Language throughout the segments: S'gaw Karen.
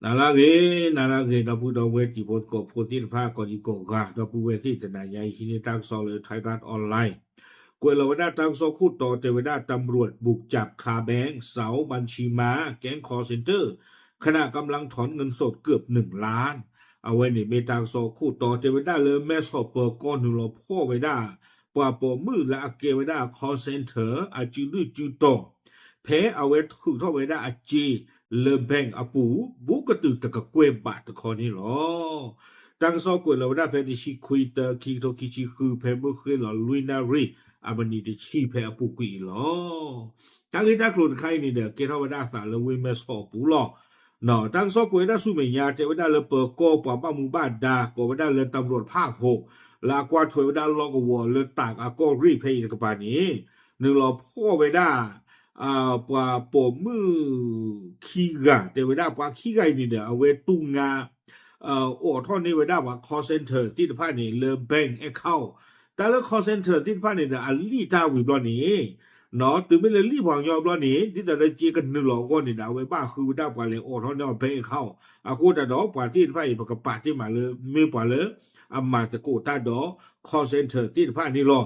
နၤလၢအဂ့ၤ နၤလၢအဂ့ၤ ဒီပုၢ်ဒီဝဲၢ်တံၤဖိသကိးဖိသ့ၣ်တဖၣ် ကိးဒံကိးဂၤ ဒီပုၢ်ဝဲၢ်သ့ၣ် တနၤညါအံၤ ဟံးန့ၢ်တၢ်ကစီၣ်လၢ Thairath Online ကွဲးလီၤဝဲဒၣ်တၢ်ကစီၣ်ခိၣ်တီတဲဝဲဒၣ် ตำรวจบุกจับคาแบงก์ เสาบัญชีม้า แก๊ง call center ขณะกำลังถอนเงินสดเกือบหนึ่งล้าน အဝဲန့ၣ်မ့ၢ်တၢ်ကစီၣ်ခိၣ်တီတဲဝဲဒၣ်လၢ မဲဆီးပၢၤကီၢ် နုာ်လီၤဖီၣ်ဝဲဒၣ် ပှၤပိာ်မုၣ်လၢအကဲဝဲဒၣ် call center အစုဒုၣ်စုတီၤ ဖဲအဝဲထုးထီၣ်ဝဲဒၣ်အစ့လၢ bank အပူၤ ဘူးကတုၤတကကွဲၢ်ဘးတခီန့ၣ်လီၤ. တၢ်ကစီၣ်ကွဲးလီၤဝဲဒၣ်ဖဲတဆံခွံသီ ခံကထိခံဆံဃု ဖဲမုၢ်ဃ့ၢ်လီၤလွံၢ်နၣ်ရံၣ် အမံးနံးတဆံဖဲအပူၤကွံာ်အံၤလီၤ. တၢ်ဂ့ၢ်တၢ်ကျိၤတခါအံၤန့ၣ်ဒီး ကဲထီၣ်ဝဲဒၣ်အသးလၢဝ့ၢ်မဲဆီးအပူၤလီၤ. တၢ်ကစီၣ်ကွဲးဝဲဒၣ်ဆူမဲာ်ညါ တဲဝဲဒၣ်လၢပၢၤကီၢ်ပှၤဘၣ်မူဘၣ်ဒါ ကိးဝဲဒၣ်လၢ ตำรวจภาคหก လၢအကွၢ်ထွဲဝဲဒၣ်လီၢ်ကဝီၤလၢတၢ်အကီၢ်ရ့ၣ်ဖဲအံၤတကပၤန့ၣ် နုာ်လီၤဖီၣ်ဝဲဒၣ် ပှၤပိာ်မုၣ်ခံဂၤ တဲဝဲဒၣ်ပှၤခံဂၤအံၤန့ၣ်ဒီး အဝဲတူၢ်ငါ အိးထီၣ်န့ၢ်ဝဲဒၣ်ပှၤ call center သ့ၣ်တဖၣ်န့ၣ် လၢ bank account တၢ်လၢ call center သ့ၣ်တဖၣ်န့ၣ်ဒီး အလံၣ်တၢ်ဝံၤဘျီန့ၣ် တုၤမ့ၢ်လၢလံၣ်ပှၤကညီဘျီန့ၣ် ဒ်သိးဒီးစ့ကနုာ်လီၤအဂီၢ်န့ၣ်ဒီး အဝဲဘၣ်ဃုဝဲဒၣ်ပှၤလဲၤအိးထီၣ်န့ၢ်အီၤ bank account အဃိသတးဒီး ပှၤသ့ၣ်တဖၣ်အံၤ ပကပာ်တ့ၢ်မးလၢ မ့ၢ်ပှၤလၢ အမၤသကိးတၢ်ဒီး call center သ့ၣ်တဖၣ်န့ၣ်လီၤ.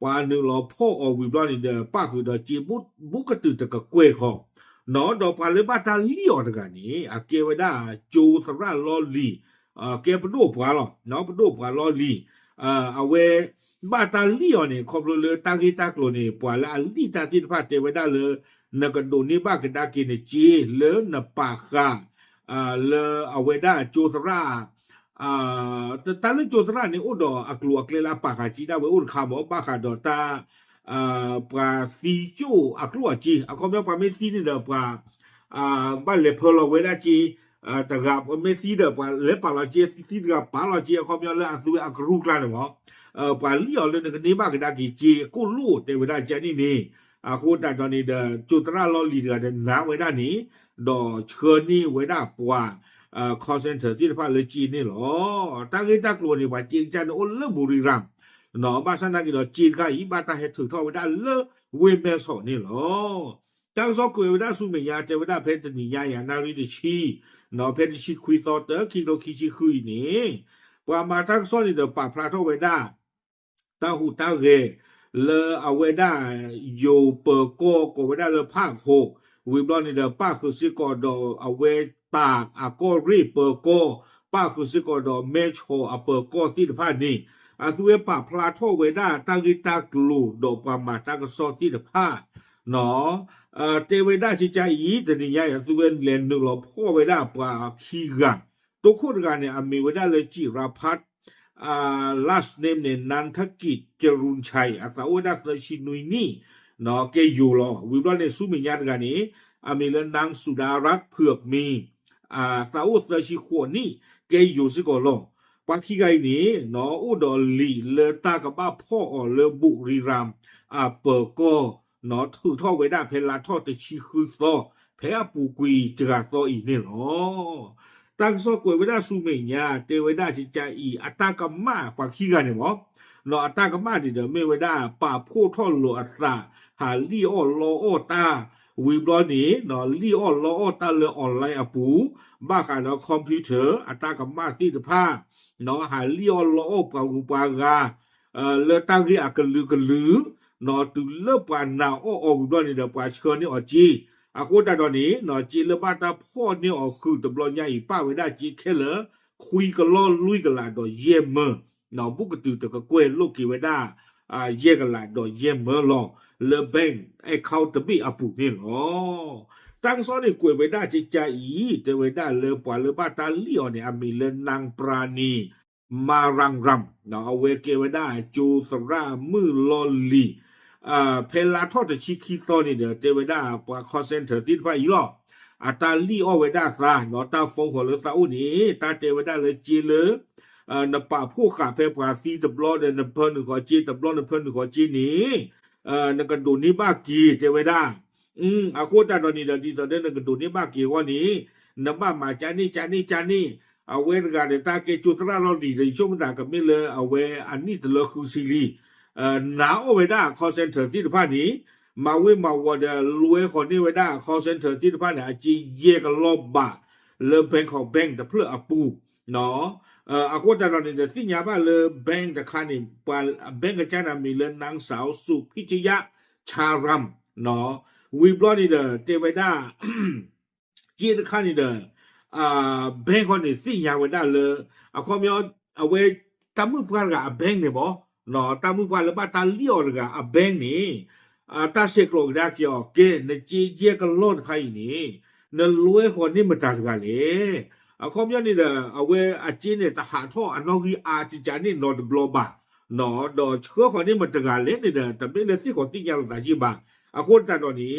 ပှၤနုာ်လီၤဖီၣ်အီၤဝံၤဘျီန့ၣ်ဒီး ပၣ်ဃုာ်ဒီးစ့ ဘူးကတုၤတကကွဲၢ်ဃီ ဒီးပှၤလၢဘၣ်တၢ်လံၣ်အီၤတဂၤန့ၣ် အကဲဝဲဒၣ်ကၠိသရၣ်လီၢ်လံၤ ကဲပဒိၣ်ပှၤလီၤ ပဒိၣ်ပှၤလီၢ်လံၤ အဝဲ ဘၣ်တၢ်လံၣ်အီၤန့ၣ် ခီဖျိလၢတၢ်ဂ့ၢ်တၢ်ကျိၤန့ၣ် ပှၤလၢအလံၣ်တၢ်သ့ၣ်တဖၣ်တဲဝဲဒၣ်လၢ နကဒိးန့ၢ်ဘၣ်ကဒါက့ၤနစ့လၢနပာ်ဃာ် လၢအဝဲဒၣ်ကၠိသရၣ် တၢ်လၢကၠိသရၣ်န့ၣ် အိၣ်ဒီးအကျိၤအကျဲလၢအပာ်ဃာ်စ့ဒၣ်ဝဲအိၣ်တခါမ့ၢ် ဘၣ်ဃးဒီးတၢ် ပှၤသံကၠိၣ်အကျိၣ်အစ့ အခီပညီပှၤမ့ၢ်သံန့ၣ်ဒီးပှၤ ဘၣ်လဲၤဖၢလီၤဝဲဒၣ်စ့ တဂၤမ့ၢ်သံဒီးပှၤလဲၤပာ်လီၤစ့ သံတဂၤပာ်လီၤစ့ အခီပညီလၢအသုဝဲအကရူၢ်ကျါန့ၣ်မ့ၢ် ပှၤလံၣ်အီၤလၢနကန့ၢ်ဘၣ်ကဒါက့ၤစ့ ကိၣ်လိၣ်တဲဝဲဒၣ်ကန့ၣ်န့ၣ် အဃိသတးဒီးန့ၣ်ဒီး ကၠိသရၣ်လီၢ်လံၤတဂၤဒီးနာ်ဝဲဒၣ်န့ၣ် ဒီးဆှၢန့ၢ်ဝဲဒၣ်ပှၤ call center သ့ၣ်တဖၣ်လၢစ့န့ၣ်လီၤ. တၢ်ဂ့ၢ်တၢ်ကျိၤန့ၣ် ပှၤစ့ကစၢ်န့ၣ်အိၣ်လၢဘူးရံရၣ် ဘၣ်ဆၣ်နာ်က့ၤဒီးစ့တခါအံၤ ဘၣ်တၢ်ဟဲထုးထီၣ်ဝဲဒၣ်လၢဝ့ၢ်မဲဆီးန့ၣ်လီၤ. တၢ်ကစီၣ်ကွဲးဝဲဒၣ်ဆူမဲာ်ညါ တဲဝဲဒၣ်ဖဲတနံၤညါအံၤ နၣ်ရံၣ်တဆံ ဖဲတဆံခွံသီတၢ ခံကထိခံဆံဃုအံၤန့ၣ် ပှၤမၤတၢ်ကစီၣ်န့ၣ်ဒီးပာ်ဖျါထီၣ်ဝဲဒၣ် တၢ်ဟူးတၢ်ဂဲၤ လၢအဝဲဒၣ် ယိၤပၢၤကီၢ် ကိးဝဲဒၣ်လၢ ဖၣ်ခိး ဝံၤဘျီန့ၣ်ဒီး ပၣ်ဃုာ်စ့ၢ်ကီးဒီးအဝဲတၢ်အကီၢ်ရ့ၣ်ပၢၤကီၢ် ပၣ်ဃုာ်စ့ၢ်ကီးဒီးမဲဆီးအပၢၤကီၢ်သ့ၣ်တဖၣ်န့ၣ် အသုဝဲပာ်ဖျါထီၣ်ဝဲဒၣ်တၢ်ဂ့ၢ်တၢ်ကျိၤဒီးပှၤမၤတၢ်ကစီၣ်သ့ၣ်တဖၣ် တဲဝဲဒၣ်ကကါအံၤ တနံၤညါအံၤ အသုဝဲလဲၤနုာ်လီၤဖီၣ်ဝဲဒၣ်ပှၤခံဂၤ တိခိၣ်တဂၤန့ၣ် အမံၤဝဲဒၣ်လၢ စံးရဖး last name န့ၣ် နၢထကံး ကရူၣ်ဆဲး အသးအိၣ်ဝဲဒၣ်သၢဆံနွံနံၣ် ကဲယိၤလီၤ. ဝံၤဘျီန့ၣ် ဆူမဲာ်ညါတဂၤန့ၣ် အမံၤလၢ နၢစူၤဒါရၣ် ဖုၣ်မံ သးအိၣ်သၢဆံဃိးနံၣ် ကဲယိၤစ့ၢ်ကီးလီၤ. ပှၤခံဂၤအံၤန့ၣ် အိၣ်ဒီးလံာ်လၢတၢ်ကဘၣ်ဖီၣ်အီၤလၢဘူးရံရၣ် အပၢၤကီၢ် ထုးထီၣ်ဝဲဒၣ်ဖဲလါထီၣ်တဆံဃုသီ ဖဲအပူၤကွံာ်တဂၤသီအံၤန့ၣ်လီၤ. တၢ်ကစီၣ်ကွဲးဝဲဒၣ်ဆူမဲာ်ညါ တဲဝဲဒၣ်ကကါအံၤ အတၢ်ကမၣ်ပှၤခံဂၤန့ၣ်မ့ၢ် အတၢ်ကမၣ်န့ၣ်ဒီးမ့ၢ်ဝဲဒၣ် ပာ်ဖှိၣ်ထီၣ်လိာ်အသး ဟးလံၣ်အီၣ်လီအီၣ်တၢ် ဝံၤဘျီန့ၣ် လံၣ်အီၣ်လီအီၣ်တၢ်လၢ online အပူၤ ဘၣ်ဃးဒီး computer အတၢ်ကမၣ်သ့ၣ်တဖၣ် ဟးလံၣ်အီၣ်လီအီၣ်ပှၤဂုၤပှၤဂၤ လၢတၢ်ဂ့ၢ်အကလုာ်ကလုာ် တုၤလၢပှၤနာ်အီၣ်အီၤဝံၤဘျီန့ၣ်ဒီး ပှၤဆှၢန့ၢ်အီၤစ့ အဃိသတးဒီးန့ၣ် စ့လၢဘၣ်တၢ်ဖီၣ်န့ၢ်အီၤဃုာ်တဘျီညါအံၤ ပၣ်ဝဲဒၣ်စ့ခဲလၢာ် ခွံကလီၢ်လွံၢ်ကလးဒီးယဲၢ်မၢ ဘူးကတုၤတကကွဲၢ်လိၣ်က့ၤဝဲဒၣ် ယဲၢ်ကလးဒီးယဲၢ်မၢလီၤ လၢ bank account တဘ့ၣ်အပူၤန့ၣ်လီၤ. တၢ်ကစီၣ်န့ၣ်ကွဲးဝဲဒၣ်ကကါအံၤ တဲဝဲဒၣ်လၢပှၤလၢဘၣ်တၢ်လံၣ်အီၤန့ၣ် အမံၤလၢ နၢပရၤနံၤ မၤရၣ်ရၣ် အဝဲကဲဝဲဒၣ်ကၠိသရၣ်မုၣ်လီၢ်လံၤ ဖဲလါထီၣ်တဆံခံသီန့ၣ်ဒီး တဲဝဲဒၣ်ပှၤ call center သ့ၣ်တဖၣ်အံၤလီၤ. အတၢ်လံၣ်အီၣ်ဝဲဒၣ်သး တၢ် phone ဃီၤလၢသးအိၣ်န့ၣ် တၢ်တဲဝဲဒၣ်လၢစ့လၢ နပာ်ဖှိၣ်ဃာ်ဖဲပှၤသံတဘျီဒီး နဖၢနုာ်ဃီၤစ့တဘျီ နဖၢနုာ်ဃီၤစ့န့ၣ် နကဒိးန့ၢ်ဘၣ်က့ၤ တဲဝဲဒၣ် အဃိသတးဒီးန့ၣ်ဒီး ဒ်သိးဒီးနကဒိးန့ၢ်ဘၣ်က့ၤအဂီၢ်န့ၣ် နဘၣ်မၤကန့ၣ်ကန့ၣ်ကန့ၣ် အဝဲတဂၤဒီးတၢ်ကဲကၠိသရၣ်လီၢ်လံၤဒီး ယဆိကမိၣ်သးကမ့ၢ်လၢအဝဲအနံၣ်တလၢဃုဆံလံ နာ်အီၣ်ဝဲဒၣ် call center သ့ၣ်တဖၣ်န့ၣ် မၤဝ့ၤမၤဝီၤဒီး လွဲဃီၤန့ၢ်ဝဲဒၣ် call center သ့ၣ်တဖၣ်န့ၣ် အစ့ယဲၢ်ကလီၢ်ဘး လၢ Bangkok Bank တဖျၢၣ်အပူၤ အဃိသတးဒီးန့ၣ်ဒီး သ့ၣ်ညါဘၣ်လၢ bank တခါန့ၣ် ပှၤ bank ကစၢ်န့ၣ်မံၤလၢ နၢ်စၢ် စူၤဖံၣ်ကယၣ် ဆၣ်ရၣ် ဝံၤဘျီန့ၣ်ဒီး တဲဝဲဒၣ် က့တခါန့ၣ်ဒီး bank ခီန့ၣ် သ့ၣ်ညါဝဲဒၣ်လၢ အခီပညီ အဝဲ တၢ်မုၣ်ပှၢ်တဂၤအ bank န့ၣ်မး တၢ်မုၣ်ပှၢ်လၢဘၣ်တၢ်လံၣ်အီၤတဂၤအ bank န့ၣ် တၢ်ဆဲးကျိးကဒါက့ၤအီၤ ကဲ နက့ယဲၢ်ကလီၢ်တခါအံၤန့ၣ် နလွဲဃီၤန့ၢ်မတၤတဂၤလဲၣ်. အခီပညီန့ၣ်ဒီး အဝဲအက့န့ၣ် တဟးထီၣ်အနီၣ်ဂံၢ်အါကကန့ၣ်နီတဘျီဘၣ် ဒီးဆှၢဃီၤန့ၢ်မတၤတဂၤလဲၣ်န့ၣ်ဒီး တမ့ၢ်လၢသ့ၣ်ဃီၤသ့ၣ်ညါလိာ်သးယ့ၢ်ဘၣ်. အဃိသတးဒီး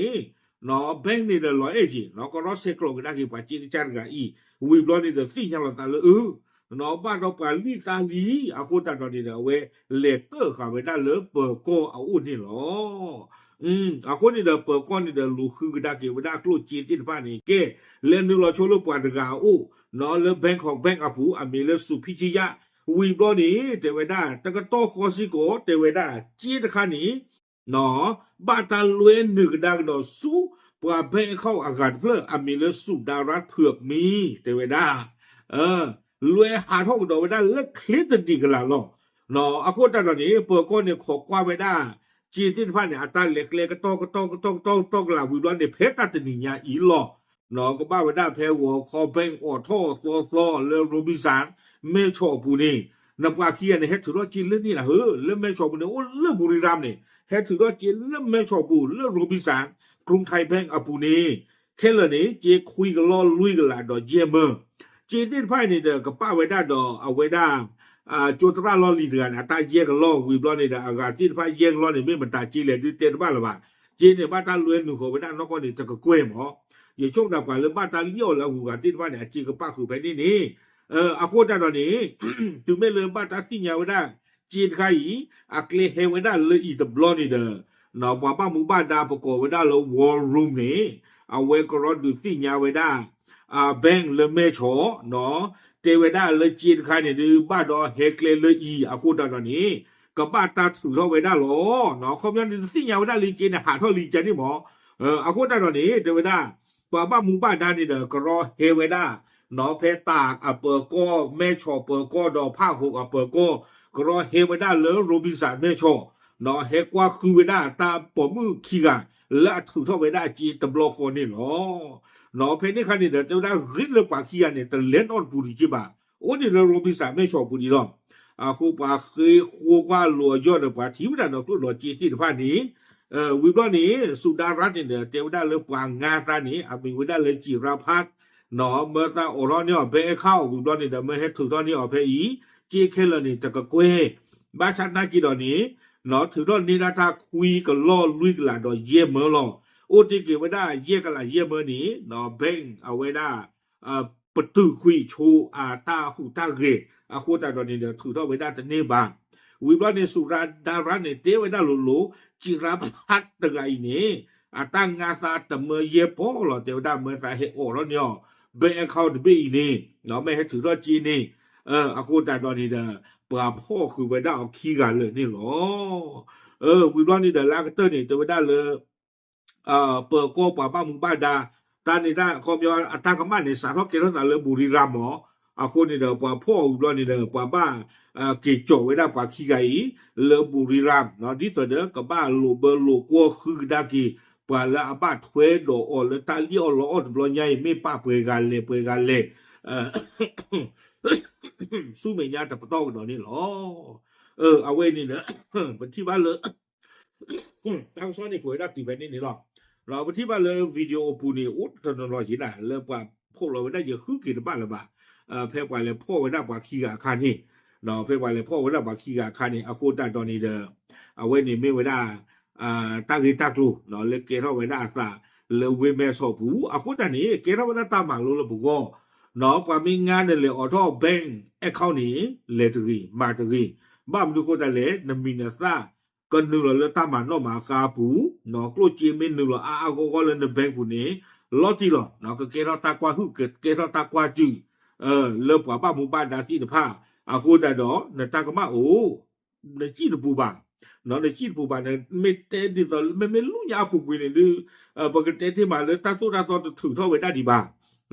န့ၣ် bank န့ၣ်ဒီးလီၤအဲၣ်က့ၤ ကရီဆဲးကျိးကဒါက့ၤပှၤက့တကၢ်တဂၤအံၤ ဝံၤဘျီန့ၣ်ဒီးသ့ၣ်ညါလိာ်သးလၢအ ဘၣ်ဒီးပှၤလံၣ်တၢ်လံ အဃိသတးဒီးန့ၣ်ဒီး အဝဲလဲၤတၢၣ်ဃာ်ဝဲဒၣ်လၢပၢၤကီၢ်အအိၣ်န့ၣ်လီၤ. အဃိန့ၣ်ဒီးပၢၤကီၢ်န့ၣ်ဒီးလူၤဃုကဒါက့ၤဝဲဒၣ်ကျိၣ်စ့သ့ၣ်တဖၣ်န့ၣ် ကဲ လဲၤနုာ်လီၤဆိလၢပှၤတဂၤအအိၣ် လၢ Bangkok Bank အပူၤ အမံၤလၢ စူၤဖံၣ်ကယၣ် ဝံၤဘျီန့ၣ် တဲဝဲဒၣ် တကတီၢ်ဃီစ့ၢ်ကီး တဲဝဲဒၣ် က့တခါန့ၣ် ဘၣ်တၢ်လွဲနုာ်ကဒါကဒီးဆူ ပှၤ bank account အဂၤတဖျၢၣ် အမံၤလၢ စူၤဒၤရၣ် ဖုၣ်မံ တဲဝဲဒၣ် လွဲဟးထီၣ်ကဒီးဝဲဒၣ်လၢချ့တဒံးကလးလီၤ. အဃိသတးဒီးန့ၣ် ပၢၤကီၢ်န့ၣ်ခိးကွၢ်ဝဲဒၣ် က့သ့ၣ်တဖၣ်န့ၣ် အတၢ်လဲၤကျဲကတီၢ်ကတီၢ်ကတီၢ်ကတီၢ်ကတီၢ်ကလးဝံၤဘျီန့ၣ် ဖဲတၢ်တနံၤညါအံၤလီၤ. ကဘၣ်ဝဲဒၣ်ဖဲဂီၤခီ bank အိးထီၣ်သီသီလၢ Robinson မဲၢ်ဆီးအပူၤန့ၣ် နပှၤခံဂၤန့ၣ် ဟဲထုးထီၣ်က့လၢန့ၣ်လီၤဧၢ, လၢမဲၢ်ဆီးပူၤန့ၣ် အိၣ်လၢ ဘူရံရၣ်န့ၣ် ဟဲထုးထီၣ်က့လၢမဲၢ်ဆီးပူၤ လၢ Robinson ကရုၢ်ခၢၣ် bank အပူၤန့ၣ် ခဲလၢာ်န့ၣ် က့ခွံကလီၢ်လွံၢ်ကလးဒီးယဲၢ်မၢ, က့သ့ၣ်တဖၣ်အံၤန့ၣ်ဒီး ကပာ်ဝဲဒၣ်ဒီးအဝဲဒၣ် ကၠိသရၣ်လီၢ်လံၤတဂၤန့ၣ် အတၢ်ယဲၢ်ကလီၢ်ဝံၤဘျီန့ၣ်ဒီး အဂၤသ့ၣ်တဖၣ်ယဲၢ်ကလီၢ်န့ၣ် မ့ၢ်မတၤက့လဲၣ်ဒုးတဲတဘၣ်လၢၤဘၣ်. က့န့ၣ် ဘၣ်တၢ်လွဲနုာ်ဃီၤဝဲဒၣ်နီၢ်ကီၢ်န့ၣ် တကကွဲၢ်မး ယဆိကမိၣ်ပှၤလၢဘၣ်တၢ်လံၣ်အီၤလၢအဂုၤအဂၤသ့ၣ်တဖၣ်န့ၣ် အစ့ကပာ်ဃုာ်ဖဲန့ၣ်န့ၣ်, အဃိသတးဒီးန့ၣ် တုၤမ့ၢ်လၢဘၣ်တၢ်သ့ၣ်ညါဝဲဒၣ် က့တခါအံၤ အကျဲဟဲဝဲဒၣ်လၢအံၤတဘျီန့ၣ်ဒီး ပှၤဘၣ်မူဘၣ်ဒါပကိးဝဲဒၣ်လၢ War Room န့ၣ် အဝဲကရီဒုးသ့ၣ်ညါဝဲဒၣ် bank လၢမဲၢ်ဆီး တဲဝဲဒၣ်လၢက့တခါန့ၣ်ဒုး ဘၣ်ဒီးဟဲကျဲလၢအံၤ အဃိသတးဒီးန့ၣ် ကဘၣ်တၢ်ထုးထီၣ်ဝဲဒၣ်လီၤ. အခီပညီန့ၣ် တသ့ၣ်ညါဝဲဒၣ်လၢက့န့ၣ် ဟးထီၣ်လံကန့ၣ်မး, အဃိသတးဒီးန့ၣ် တဲဝဲဒၣ် ပှၤဘၣ်မူဘၣ်ဒါန့ၣ်ဒီး ကရီဟဲဝဲဒၣ် ဖဲတၢ်အပၢၤကီၢ် မဲၢ်ဆီးပၢၤကီၢ်ဒီးဖၣ်ဟိးအပၢၤကီၢ် ကရီဟဲဝဲဒၣ်လၢ Robinson မဲၢ်ဆီး ဟဲကွၢ်ဃုဝဲဒၣ်တၢ်ပိာ်မုၣ်ခံဂၤ လၢအထုးထီၣ်ဝဲဒၣ်အက့တဘျီဃီန့ၣ်လီၤ. ဖဲန့ၣ်အခါန့ၣ်ဒီး တဲဝဲဒၣ်ဂ့ၤလၢပှၤခံဂၤန့ၣ် တလဲၤနီတပူၤတက့ၢ်ဘၣ်, အိၣ်န့ၣ်လၢ Robinson မဲၢ်ဆီးပူၤဒံးလီၤ. အဃိပှၤဃ့ဃိကွၢ်လိာ်အယီၢ်ဒီး ပှၤထံၣ်ဝဲဒၣ်ဒီးကျိၣ်ဒီးစ့သ့ၣ်တဖၣ်န့ၣ်, ဝံၤဘျီန့ၣ် စူၤဒၤရၣ်န့ၣ်ဒီး တဲဝဲဒၣ်လၢပှၤငါသးန့ၣ် အမံၤဝဲဒၣ်လၢ စံးရၣ်ဖး မၢသးအိးထီၣ်န့ၢ်အီၤ bank account ဝံၤဘျီန့ၣ်ဒီး မၢဟဲထုးထီၣ်န့ၢ်အီၤဖဲအံၤ က့ခဲလၢာ်န့ၣ် တကကွဲၢ်, ဘၣ်ဆၣ်နာ်က့ဒီးန့ၣ် ထုးထီၣ်န့ၢ်ဒၣ်တၢ်ခွံကလီၢ်လွံၢ်ကလးဒီးယဲၢ်မၢလီၤ. အိၣ်တ့ၢ်က့ၤဝဲဒၣ်ယဲၢ်ကလးယဲၢ်မၢန့ၣ် bank အဝဲဒၣ် ပတုာ်ကွံာ်ဆိအတၢ်ဟူးတၢ်ဂဲၤ အဃိသတးဒီးန့ၣ်ဒီး ထုးထီၣ်ဝဲဒၣ်တန့ၢ်ဘၣ်. ဝံၤဘျီန့ၣ် စူၤဒၤရၣ်န့ၣ် တဲဝဲဒၣ်လိၤလိၤ စံးရၣ်ဖးတဂၤအံၤန့ၣ် အတၢ်ငါသးတမၢယဲၢ်ပီၢ်လီၤ တဲဝဲဒၣ် မၢသးဟဲအိးထီၣ်န့ၢ်အီၤ bank account တဘ့ၣ်အံၤန့ၣ် မ့ၢ်ဟဲထုးထီၣ်က့န့ၣ်, အဃိသတးဒီးန့ၣ်ဒီး ပှၤဖီၣ်ဃုာ်ဝဲဒၣ်အီၤခံဂၤလၢာ်န့ၣ်လီၤ. ဝံၤဘျီန့ၣ်ဒီး လၢအကတၢၢ်န့ၣ် တဲဝဲဒၣ်လၢ ပၢၤကီၢ်ပှၤဘၣ်မူဘၣ်ဒါ တၢ်န့ၣ်တၢ်ခီပညီ အတၢ်ကမၣ်န့ၣ် စးထီၣ်ကဲထီၣ်သးလၢ ဘူရံရၣ်မး, အဃိန့ၣ်ဒီး ပှၤဖီၣ်အီၤဝံၤဘျီန့ၣ်ဒီး ပှၤဘၣ် က့ၤကၠီာ်ဝဲဒၣ်ပှၤခံဂၤအံၤ လၢ ဘူရံရၣ် ဒ်သိးဒီး ကဘၣ်လိာ်ဘၢလိာ်ကွီၢ်ဃုကဒါက့ၤ ပှၤလၢအဘၣ်ထွဲဒီးအီၤလၢတၢ်လံၣ်အီၣ်လီအီၣ်တဘျီညါအံၤ မ့ၢ်ပာ်ပှဲၤဂၤလဲၣ်ပှဲၤဂၤလဲၣ် ဆူမဲာ်ညါတပတီၢ်ကဒီးန့ၣ်လီၤ. အဝဲအံၤန့ၣ်ဒီး ပထံၣ်ဘၣ်လၢ တၢ်ကစီၣ်န့ၣ် ကွဲးဝဲဒၣ်တုၤဖဲန့ၣ်န့ၣ်လီၤ. ဒီးပထံၣ်ဘၣ်လၢ video အပူၤန့ၣ် အိၣ်တနီၤနီၤက့ၤနၤ လၢပှၤဖီၣ်လီၤဝဲဒၣ် ယဃုက့ၤတဘၣ်လၢၤဘၣ်. ဖဲပှၤလဲၤဖီၣ်ဝဲဒၣ်ပှၤခံဂၤအခါန့ၣ်, ဖဲပှၤလဲၤဖီၣ်ဝဲဒၣ်ပှၤခံဂၤအခါန့ၣ် အဃိသတးဒီးန့ၣ်ဒီး အဝဲန့ၣ်မ့ၢ်ဝဲဒၣ် တၢ်ဂ့ၢ်တၢ်ကျိၤ လၢကဲထီၣ်ဝဲဒၣ်အသး လၢဝ့ၢ်မဲၢ်ဆီးပူၤ အဃိသတးန့ၣ် ကဲထီၣ်ဝဲဒၣ်တၢ်မၤလိလၢပဂီၢ်, ပှၤမ့ၢ်ငါနလဲၤအိးထီၣ် bank account န့ၣ် လဲၤတဂ့ၤ မၤတဂ့ၤ, ဘၣ်မနုၤအဃိသတးလဲၣ် နမံၤနသၣ် ကနုာ်လီၤလၢတၢ်မၤနီၣ်မၤဃါအပူၤ, ကျိၣ်စ့မ့ၢ်နုာ်လီၤအါအါဂီၢ်ဂီၢ်လၢန bank ပူၤန့ၣ် လီၤတံၢ်လီၤ. ကကဲထီၣ်တၢ်ကွၢ်ဟုၣ် ကကဲထီၣ်တၢ်ကွၢ်စူၣ် လၢပှၤဘၣ်မူဘၣ်ဒါသ့ၣ်တဖၣ်, အဃိသတးဒီး နတၢ်ကမၣ်အိၣ် နစံၣ်တပူၤဘၣ်, နစံၣ်တပူၤဘၣ်န့ၣ် မ့ၢ်တဲဒ်သိး မ့မ့ၢ်လူညါအပူၤကွံာ်န့ၣ်ဒုး ပကတဲတ့ၢ်မးလၢတၢ်သိၣ်တၢ်သီတထုးထီၣ်ဝဲဒၣ်ဒံးဘၣ်.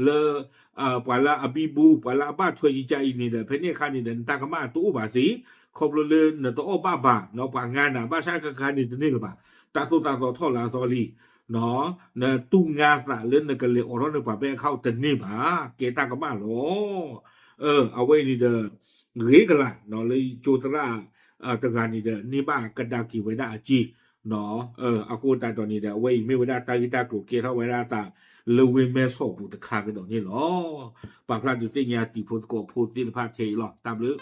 လၢ ပှၤလၢအဘံဘူ ပှၤလၢအဘၣ်ထွဲကကါအံၤန့ၣ်ဒီး ဖဲန့ၣ်အခါန့ၣ်ဒီး နတၢ်ကမၣ်တအိၣ်ဘၣ်သ့, ခီဖျိလၢနတအီၣ်ဘၣ်ဘၣ် ပှၤငါနၤ ဘၣ်ဆၣ်ခဲခါန့ၣ်တန့ၢ်လၢၤဘၣ်. တၢ်သိၣ်တၢ်သီထီၣ်လၢအသီလံ, နတူၢ်ငါသးလၢနကလဲၤအိးထီၣ်န့ၢ်ပှၤဘဲအခီၣ်တန့ၢ်ဘၣ်, ကဲတၢ်ကမၣ်လီၤ. အဝဲအံၤန့ၣ်ဒီး ဂ့ၤကလာ် လၢကၠိသရၣ် တဂၤန့ၣ်ဒီး န့ၢ်ဘၣ်ကဒါက့ၤဝဲဒၣ်အစ့ အဃိသတးဒီးန့ၣ်ဒီး အဝဲအံၤမ့ၢ်ဝဲဒၣ်တၢ်ဂ့ၢ်တၢ်ကျိၤကဲထီၣ်ဝဲဒၣ်အသး လၢဝ့ၢ်မဲၢ်ဆီးပူၤတခါကဒီးန့ၣ်လီၤ. ပာ်ဖျါဒုးသ့ၣ်ညါတံၤဖိသကိးဖိသ့ၣ်တဖၣ်ထဲအံၤလီၤ. တၢ်ဘျုး